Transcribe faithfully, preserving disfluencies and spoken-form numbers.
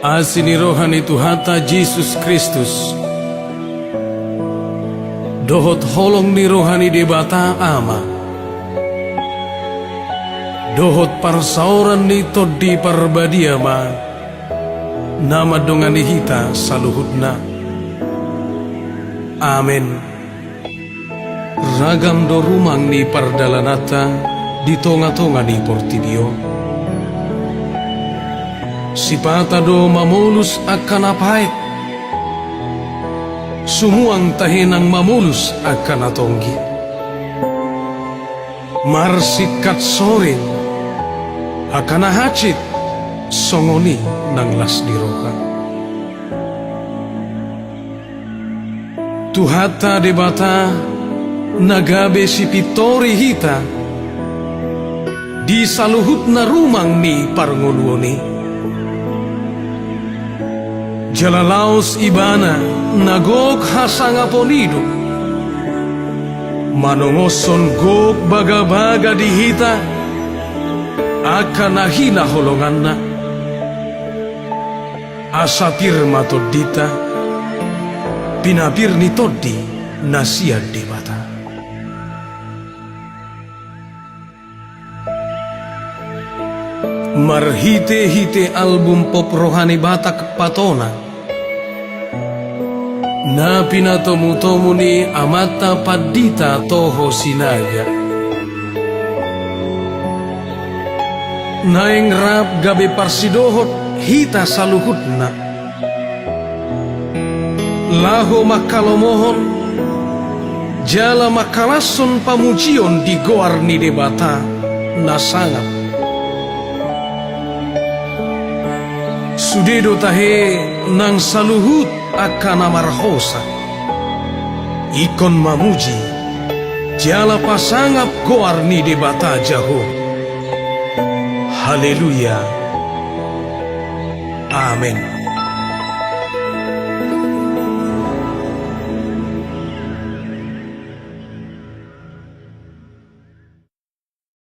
Asi ni roha ni Tuhanta Jesus Kristus, dohot holong ni roha ni Debata Ama, dohot parsaoran ni Tondi Parbadia ma na mandongani hita saluhutna. Amen. Ragam do rumang ni pardalananta di tonga-tonga ni portibi on. Sipata do mamolus angka na paet, sumuang tahe nang mamolus angka na tonggi. Marsingkat sorin angka na hansit, songon i nang las ni roha. Tuhanta Debata na gabe sipintori hita di saluhutna rumang ni parngoluon i. Jala laos Ibana na gok hasangapon i do manongoshon gok bagabaga di hita angka na hinaholonganna. Asa pir ma tondinta, pinapir ni tondi na sian Debata. Marhite-hite album pop rohani Batak Patona na pinatomu-tomu ni amanta Pandita Toho Sinaga, naeng rap gabe parsidohot hita saluhutna laho mangkalomohon jala mangkalashon pamujion di goar ni Debata na sangap. Sude do tahe nang saluhut angka na marhosa ingkon mamuji jala pasangap goar ni Debata Jahowa. Haleluya. Amen.